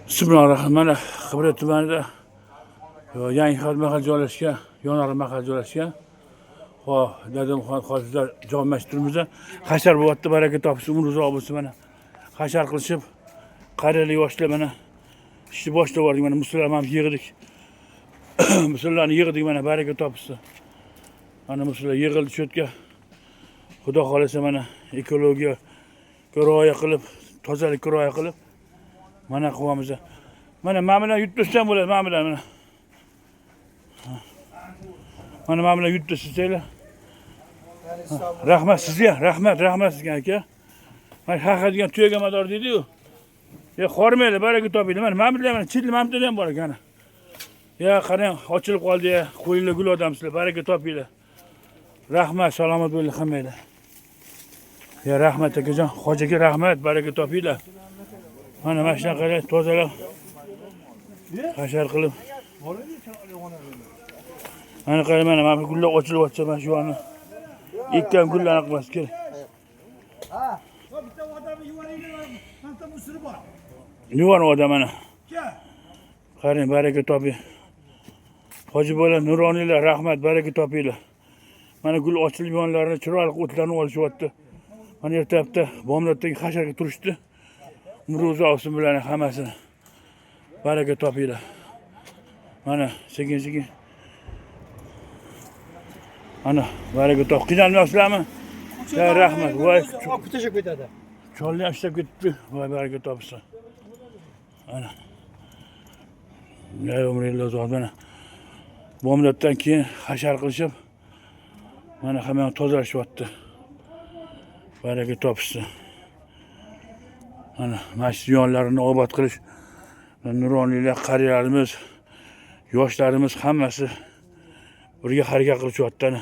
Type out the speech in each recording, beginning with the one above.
Bismillahirrahmanirrahim. Mana Qibray tumanida Yangi Hayot mahalla joylashgan, Yonari mahalla joylashgan. Xo'p, dadam hozirlar jome masjidimizda hashar bo'lyapti, baraka topsin, umri uzoq bo'lsin mana. Hashar qilishib, qariyali yoshlar mana ishni boshlab yubordik, mana musulmonlarni ham yig'dik. Musulmonlarni yig'dik mana, baraka topsin. Mana musulmonlar yig'ildi shu yerga. Xudo xohlasa mana ekologiyaga rioya qilib, tozalikka rioya qilib mana qilyapmiz. Mana mana bilan yutib tursam bo'ladi, mana bilan mana. Mana mana bilan yutib tursanglar. Rahmat sizga, rahmat, rahmat sizga aka. Mana haqa degan tuyaga mador deydi-yu. Ya hormanglar, baraka topinglar. Mana mana bilan mana chilli mana bilan ham bor ekan. Ya qarang, ochilib qoldi ya. Qo'linglar gul odamsizlar, baraka topinglar. Rahmat, salomat bo'linglar hammanglar. Ya rahmat akajon, hoji aka rahmat, baraka topinglar. Mana mana shunaqa tozalab hashar qilib. Mana qarang, mana mana bu gullar ochilyapti mana shu yoni. Ekkan gullarni qilmas kerak. Bitta odamni yuboringlar, bitta musiri bor. Yuvar odam mana. Gel. Qarang, baraka toping. Hoji bola nuroniylar, rahmat, baraka topinglar. Mana gul ochilib yonlarini chiroyli o'tlarni olishyapti. Mana ertalabda bomdoddagi hasharga turishdi. Umri uzoq olsin bularni hammasini. Baraka topinglar. Mana sekin sekin. Mana baraka top. Qiynalmayapsizlarmi? Ya rahmat. Voy, Olib tashlab ketadi. cholni ham ishlab ketibdi. Voy baraka topsin. Ana. Ya umringiz uzoq mana. Bomdoddan keyin hashar qilishib mana hammani tozalashyapti. Baraka topishsin. Mana masjid yonlarini obod qilish nuroniylar, qariyalarimiz, yoshlarimiz hammasi birga harakat qilishyapti. Ana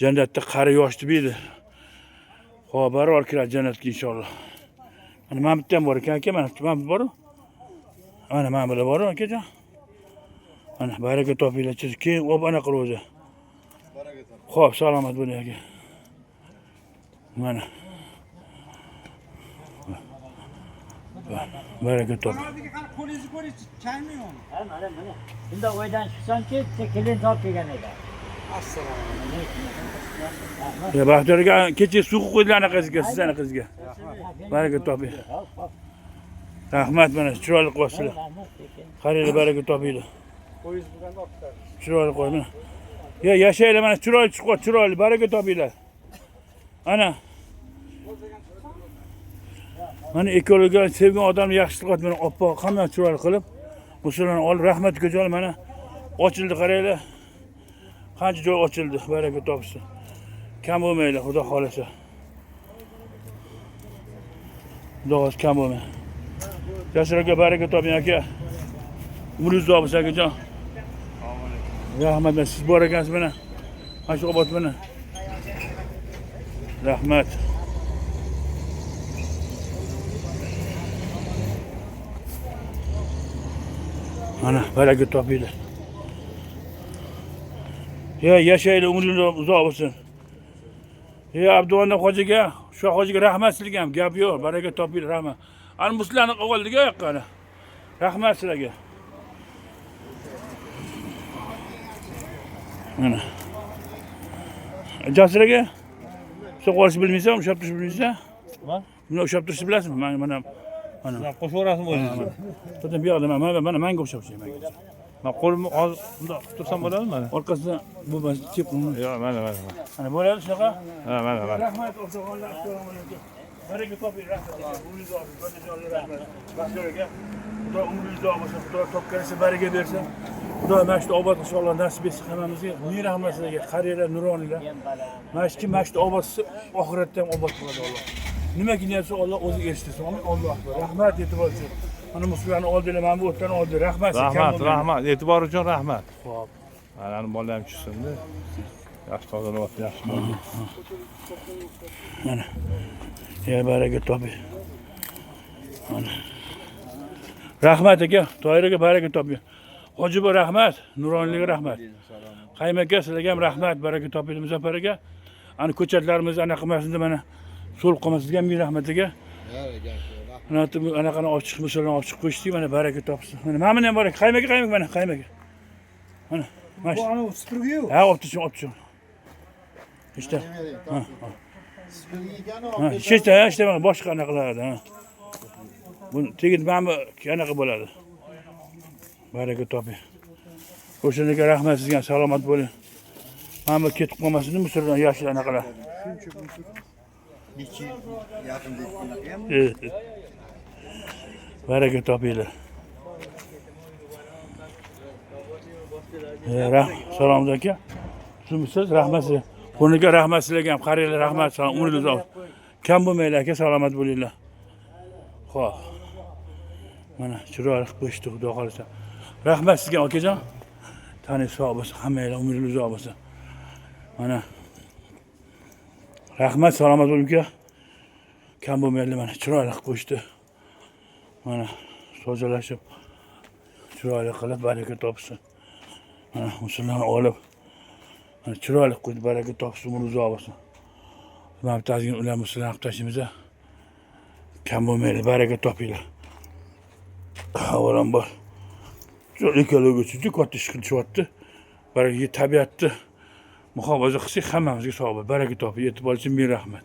jannatda qari yosh deb edi. Xo'p, barobar kiradi jannatga inshaalloh. Mana mana bitta ham bor ekan aka, mana mana bu bor. Mana mana bular bor akajon. Mana baraka topinglar, keyin ob ana qilib o'zi. Xo'p, salomat bo'ling aka. Mana. Baraka top. Qani qo'lingizni ko'ring, changmi yo'qmi? Ha, mana mana. Bunda o'ydan chiqsangki, kelin topib kelgan edi. Assalomu alaykum. Ya Baxtiyor aka, kecha suv qo'ydilar anaqasiga, siz anaqasiga. Baraka toping. Rahmat mana chiroyli qilyapsizlar. Qaranglar, baraka topinglar. Qo'yingiz bo'lganda olib ketadi. Chiroyli qo'y mana. Ya yashanglar mana chiroyli chiqyapti, chiroyli baraka topinglar. Ana. Mana ekologiyani sevgan odam yaxshi qilyapti mana oppoq hamma chiroyli qilib. Musulmon olib rahmat ukajon mana ochildi qaranglar. Qancha joy ochildi, baraka topsin. Kam bo'lmanglar, xudo xolasa. Xudo xohlasa kam bo'lmang. Jasur aka baraka toping aka. Umringiz uzoq bo'lsin akajon. Rahmat, siz bor ekansiz mana. Mana shu obod mana. Rahmat. Mana baraka topinglar. Ya yashaylik, umringiz uzoq bo'lsin. Ya Abduvanda hojiga, shu hojiga rahmat sizlarga ham, gap yo'q, baraka topinglar, rahmat. Ana muslarni qilib oldik yoqqa ana. Rahmat sizlarga. Mana. Jasur aka, ushlab qolishni bilmaysan, ushlab turishni bilmaysan? Nima? Buni ushlab turishni bilasizmi? Mana mana mana. Sizlar qo'shaverasizmi o'zingiz? To'xta, bu yoqda mana mana manga o'xshab shu manga. Men qo'limni hozir bundoq qilib tursam bo'ladimi mana? Orqasidan bu bas chep. Yo'q, mana mana. Mana bo'ladi shunaqa? Ha, mana mana. Rahmat oqsoqollar, assalomu alaykum. Baraka toping, rahmat. Umringiz uzoq bo'lsin, dadajonlar rahmat. Baxtiyor aka, Xudo umringiz uzoq bo'lsin, Xudo topganisi baraka bersin. Xudo mana shu obod qilsin, Alloh nasib etsin hammamizga. Ming rahmat sizlarga, qariyalar, nuroniylar. Mana shu kim mana shu obod qilsa, oxiratda ham obod qiladi Alloh. Nimaki niyat qilsa, Alloh o'zi erishtirsin. Amin. Alloh akbar. Rahmat e'tibor uchun. Mana musulmonlarni oldilar, mana bu o'tlarni oldilar. Rahmat sizga. Rahmat, rahmat. E'tibor uchun rahmat. Xo'p. Mana bola ham tushsin-da. Yaxshi tozalayapti, yaxshi bo'ldi. Mana. Ya baraka toping. Mana. Rahmat aka, Tohir aka baraka toping. Hoji buva rahmat, nuroniylarga rahmat. Qayim aka, sizlarga ham rahmat, baraka toping Muzaffar aka. Ana ko'chatlarimizni ana qilmasin deb mana so'lib qolmasin sizga ham ming rahmat aka. Mana bu anaqani olib chiqib, musulmon olib chiqib qo'yishdik, mana baraka topsin. Mana buni ham bor ekan. Qaymaga, qaymaga, mana qaymaga. Mana, mana Bu shu. anavi supurgi-yu. Ha, olib tushing, olib tushing. İşte. Ha, ha, işte, ha, işte mana boshqa anaqalarda, ha. Buni tegin mana bu anaqa bo'ladi. Baraka toping. O'shanaga rahmat sizga, salomat bo'ling. Mana bu ketib qolmasin musulmon yoshli anaqalar. Necha yil yaqinda ham. Evet. Baraka topinglar. Salom aka. Tushunmisiz? Rahmat sizga. Buniga rahmat sizlarga ham qaranglar, rahmat, salom, umringiz uzoq. Kam bo'lmanglar aka, salomat bo'linglar. Xo'p. Mana chiroyli qilib qo'yishdi, xudo xolasa. Rahmat sizga akajon. Taningiz sog' bo'lsin, hammanglar umringiz uzoq bo'lsin. Mana rahmat, salomat bo'ling uka. Kam bo'lmaydi, mana chiroyli qilib qo'yishdi. Mana tozalashib chiroyli qilib baraka topsin. Mana musulmon olib mana chiroyli qilib qo'ydi, baraka topsin, umri uzoq bo'lsin. Mana bitta ozgina ular musulmon qilib tashlaymiz. Kam bo'lmaydi, baraka topinglar. Avvalambor ekologiya uchun juda katta ish qilishyapti. Baraka tabiatni muhofaza qilsak hammamizga sog' bo'ladi. Baraka toping, e'tibor uchun ming rahmat.